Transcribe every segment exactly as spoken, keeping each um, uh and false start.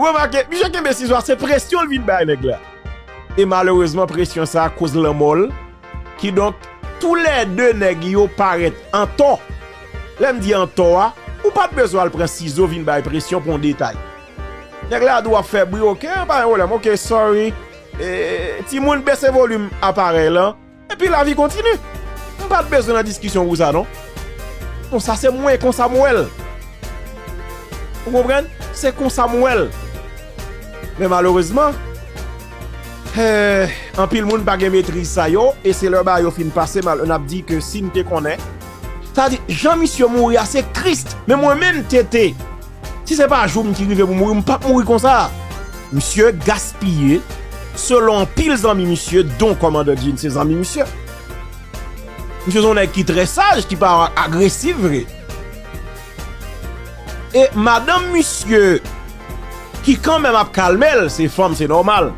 Remake, misye kenbe sizo a, se presyon l vin bay nèg la. E malerezman, presyon sa a koz lanmò l. Kidonk, toulède nèg yo parèt antò. Lè m di antò a, ou pa t bezwen al pran sizo vin bay presyon pou yon detay. Nèg la di w ap fè bri, oke, pa gen pwoblèm, oke, sorry. E, timoun, bese volim aparèy lan. Epi lavi kontini. M pa t bezwen nan diskisyon pou sa, non. Non, sa se mwen, konsa m wè l. Ou konprann? Se konsa m wè l. Men malerezman, eh, anpil moun pa gen metriz sa yo, e se lè bagay yo fin pase, mal, n ap di ke si n te konnen. Sa di, jan misye mouri a, se tris. Men mwen menm, T T, si se pa jou m ki rive pou mouri, m p ap mouri konsa. Misye gaspiye, selon anpil zanmi misye, don kòmandan Jean, se zanmi misye. Misye se yon nèg ki trè saj, ki pa agresif vre. E madanm misye, ki kanmenm ap kalme l, se fanm, se nòmal.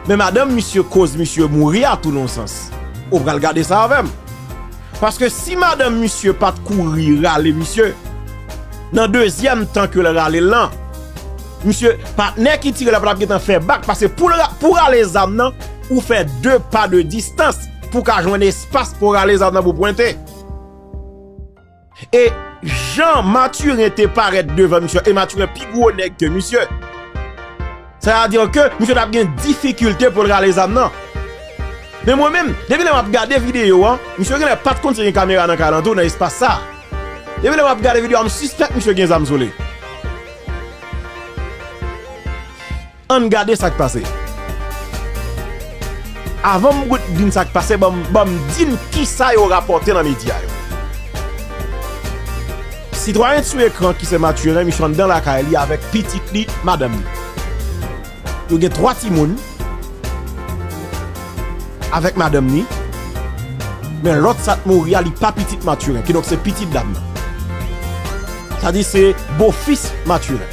Men madanm misye koz misye mouri a tou nan yon sans. Ou pral gade sa avè m. Paske si madanm misye pa t kouri rale misye, nan dezyèm tan ke l rale l lan, misye, patnè ki tire la pa t ap gentan fè bak, paske pou l ra-, pou rale zam nan, ou fè de pa de distans pou ka jwenn espas pou rale zam nan pou pwente. E jan Mathurin te parèt devan misye, e Mathurin pi gwo nèg ke misye. Sa vle di ke misye t ap gen difikilte pou l rale zam nan. Men mwen menm, depi lè m ap gade videyo an, misye genlè pa t konn si gen kamera nan kay lan tou, nan espas sa. Depi lè m ap gade videyo an, m sispèk misye gen zam sou li. Ann gade sa k pase. Avan m gout di n sa k pase, ban m, ban m di n kisa yo rapòte nan medya yo. Sitwayen sou ekran ki se Mathurin, misye anndan lakay li avèk pitit li, madanm li. Yo gen twa timoun avèk madanm li. Men lòt sa t mouri a, li pa pitit Mathurin, kidonk se pitit dam nan. Sa di se bofis Mathurin.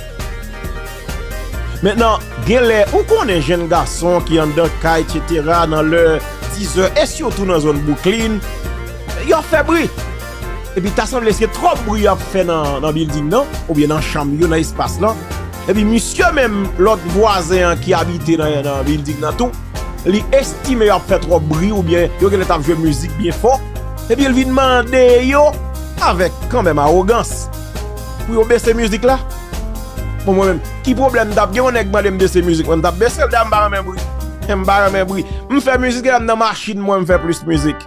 Mentnan, genlè, ou konnen jenn gason ki anndan kay, etsetera, nan lè dizè, e sitou nan zòn Brooklyn, y ap fè bri. Epi ta sanble se twòp bri y ap fè nan, nan bilding nan, oubyen nan chanm yo, nan espas lan. Epi misye menm, lòt vwazen an ki abite nan, nan bilding nan tou, li estime y ap fè twòp bri oubyen yo genlè t ap jwe mizik byen fò. Epi l vin mande yo, avèk kanmenm awogans, pou yo bese mizik la. Bon, mwen menm, ki pwoblèm m t ap gen, yon nèg mande m bese mizik, mwen m t ap bese l, dayè m pa renmen bri. M pa renmen bri. M fè mizik, lè m nan machin mwen, m fè plis mizik.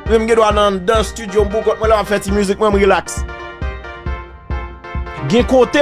Men m gen dwa nan anndan estidyo m poukont mwen, lè m ap fè ti mizik mwen, m rilaks. Gen kote